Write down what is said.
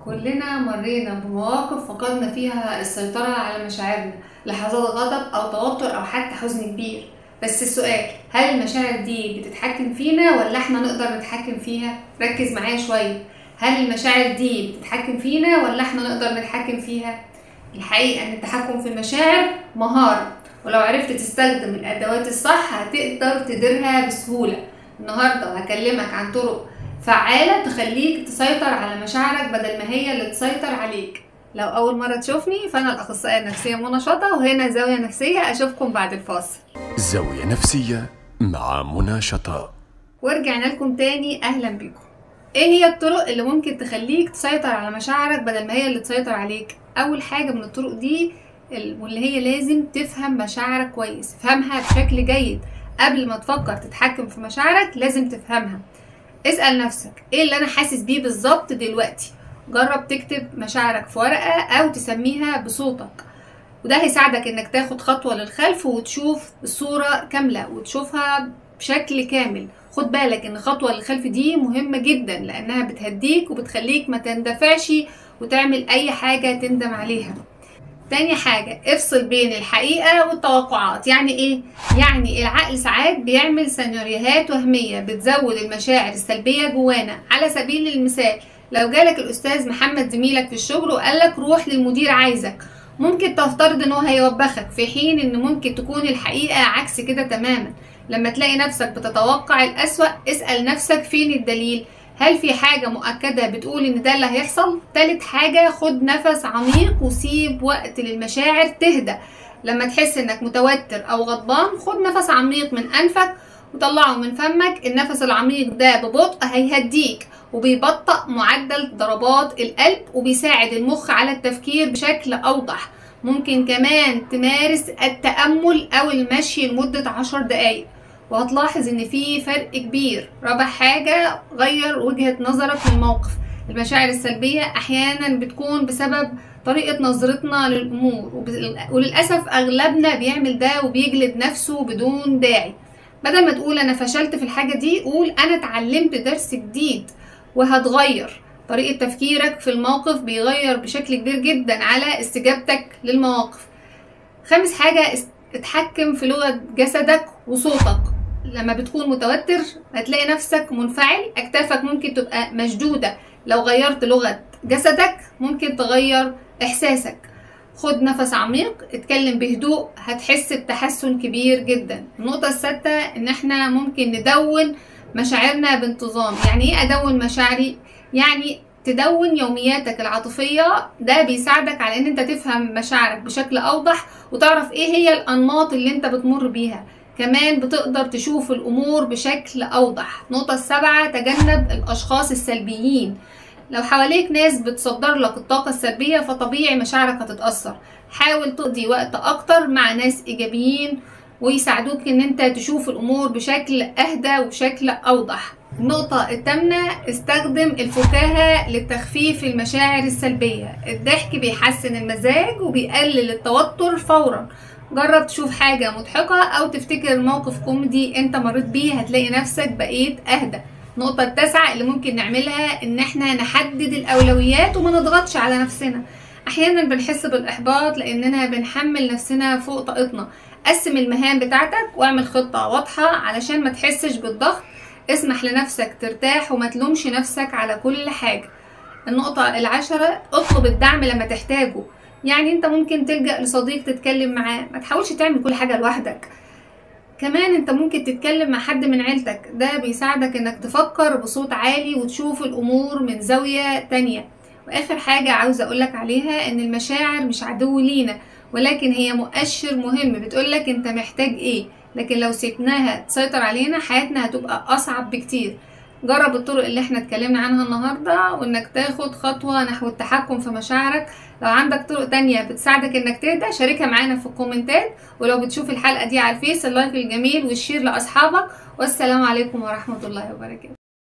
كلنا مرينا بمواقف فقدنا فيها السيطرة على مشاعرنا، لحظات غضب أو توتر أو حتى حزن كبير. بس السؤال، هل المشاعر دي بتتحكم فينا ولا احنا نقدر نتحكم فيها؟ ركز معايا شوية. هل المشاعر دي بتتحكم فينا ولا احنا نقدر نتحكم فيها؟ الحقيقة ان التحكم في المشاعر مهارة، ولو عرفت تستخدم الأدوات الصح هتقدر تديرها بسهولة. النهاردة هكلمك عن طرق فعالة تخليك تسيطر على مشاعرك بدل ما هي اللي تسيطر عليك. لو أول مرة تشوفني فأنا الأخصائية النفسية منى شطة، وهنا زاوية نفسية. أشوفكم بعد الفاصل. زاوية نفسية مع منى شطة. ورجعنا لكم تاني، أهلا بيكم. إيه هي الطرق اللي ممكن تخليك تسيطر على مشاعرك بدل ما هي اللي تسيطر عليك؟ أول حاجة من الطرق دي واللي هي لازم تفهم مشاعرك كويس، فهمها بشكل جيد قبل ما تفكر تتحكم في مشاعرك. لازم تفهمها. اسأل نفسك ايه اللي انا حاسس بيه بالظبط دلوقتي. جرب تكتب مشاعرك في ورقة او تسميها بصوتك، وده هيساعدك انك تاخد خطوة للخلف وتشوف الصورة كاملة وتشوفها بشكل كامل. خد بالك ان خطوة للخلف دي مهمة جدا لانها بتهديك وبتخليك ما تندفعش وتعمل اي حاجة تندم عليها. تاني حاجة، افصل بين الحقيقة والتوقعات. يعني ايه؟ يعني العقل ساعات بيعمل سيناريوهات وهمية بتزود المشاعر السلبية جوانا. على سبيل المثال، لو جالك الأستاذ محمد زميلك في الشغل وقالك روح للمدير عايزك، ممكن تفترض ان هو هيوبخك، في حين ان ممكن تكون الحقيقة عكس كده تماما. لما تلاقي نفسك بتتوقع الأسوأ، اسأل نفسك فين الدليل؟ هل في حاجة مؤكدة بتقول ان ده اللي هيحصل؟ تالت حاجة، خد نفس عميق وسيب وقت للمشاعر تهدى. لما تحس انك متوتر او غضبان، خد نفس عميق من انفك وطلعه من فمك. النفس العميق ده ببطء هيهديك وبيبطئ معدل ضربات القلب وبيساعد المخ على التفكير بشكل اوضح. ممكن كمان تمارس التأمل او المشي لمدة 10 دقايق وهتلاحظ ان في فرق كبير. رابع حاجة، غير وجهة نظرك للموقف. المشاعر السلبية احيانا بتكون بسبب طريقة نظرتنا للامور، وللأسف اغلبنا بيعمل ده وبيجلد نفسه بدون داعي. بدل ما تقول انا فشلت في الحاجة دي، قول انا اتعلمت درس جديد وهتغير. طريقة تفكيرك في الموقف بيغير بشكل كبير جدا على استجابتك للمواقف. خامس حاجة، اتحكم في لغة جسدك وصوتك. لما بتكون متوتر هتلاقي نفسك منفعل، اكتافك ممكن تبقى مشدودة. لو غيرت لغة جسدك ممكن تغير احساسك. خد نفس عميق، اتكلم بهدوء، هتحس بتحسن كبير جدا. النقطة السادسة، ان احنا ممكن ندون مشاعرنا بانتظام. يعني ايه ادون مشاعري؟ يعني تدون يومياتك العاطفية. ده بيساعدك على ان انت تفهم مشاعرك بشكل اوضح وتعرف ايه هي الانماط اللي انت بتمر بيها. كمان بتقدر تشوف الامور بشكل اوضح. النقطة السابعة، تجنب الاشخاص السلبيين. لو حواليك ناس بتصدر لك الطاقة السلبية فطبيعي مشاعرك هتتأثر. حاول تقضي وقت اكتر مع ناس ايجابيين ويساعدوك ان انت تشوف الامور بشكل اهدى وبشكل اوضح. النقطة الثامنة، استخدم الفكاهة لتخفيف المشاعر السلبية. الضحك بيحسن المزاج وبيقلل التوتر فورا. جرب تشوف حاجة مضحكة او تفتكر موقف كوميدي انت مريت بيه، هتلاقي نفسك بقيت اهدى. النقطة التاسعة اللي ممكن نعملها، ان احنا نحدد الاولويات وما نضغطش على نفسنا. احيانا بنحس بالاحباط لاننا بنحمل نفسنا فوق طاقتنا. قسم المهام بتاعتك واعمل خطة واضحة علشان ما تحسش بالضغط. اسمح لنفسك ترتاح وما تلومش نفسك على كل حاجة. النقطة العاشرة، اطلب الدعم لما تحتاجه. يعني انت ممكن تلجأ لصديق تتكلم معاه، ما تحاولش تعمل كل حاجة لوحدك. كمان انت ممكن تتكلم مع حد من عيلتك، ده بيساعدك انك تفكر بصوت عالي وتشوف الامور من زاوية تانية. واخر حاجة عاوزة اقولك عليها، ان المشاعر مش عدو لينا، ولكن هي مؤشر مهم بتقولك انت محتاج ايه. لكن لو سيبناها تسيطر علينا حياتنا هتبقى اصعب بكتير. جرب الطرق اللي احنا اتكلمنا عنها النهاردة، وانك تاخد خطوة نحو التحكم في مشاعرك. لو عندك طرق تانية بتساعدك انك تهدى شاركها معانا في الكومنتات. ولو بتشوف الحلقة دي على الفيس، ال like الجميل وال share لأصحابك. والسلام عليكم ورحمة الله وبركاته.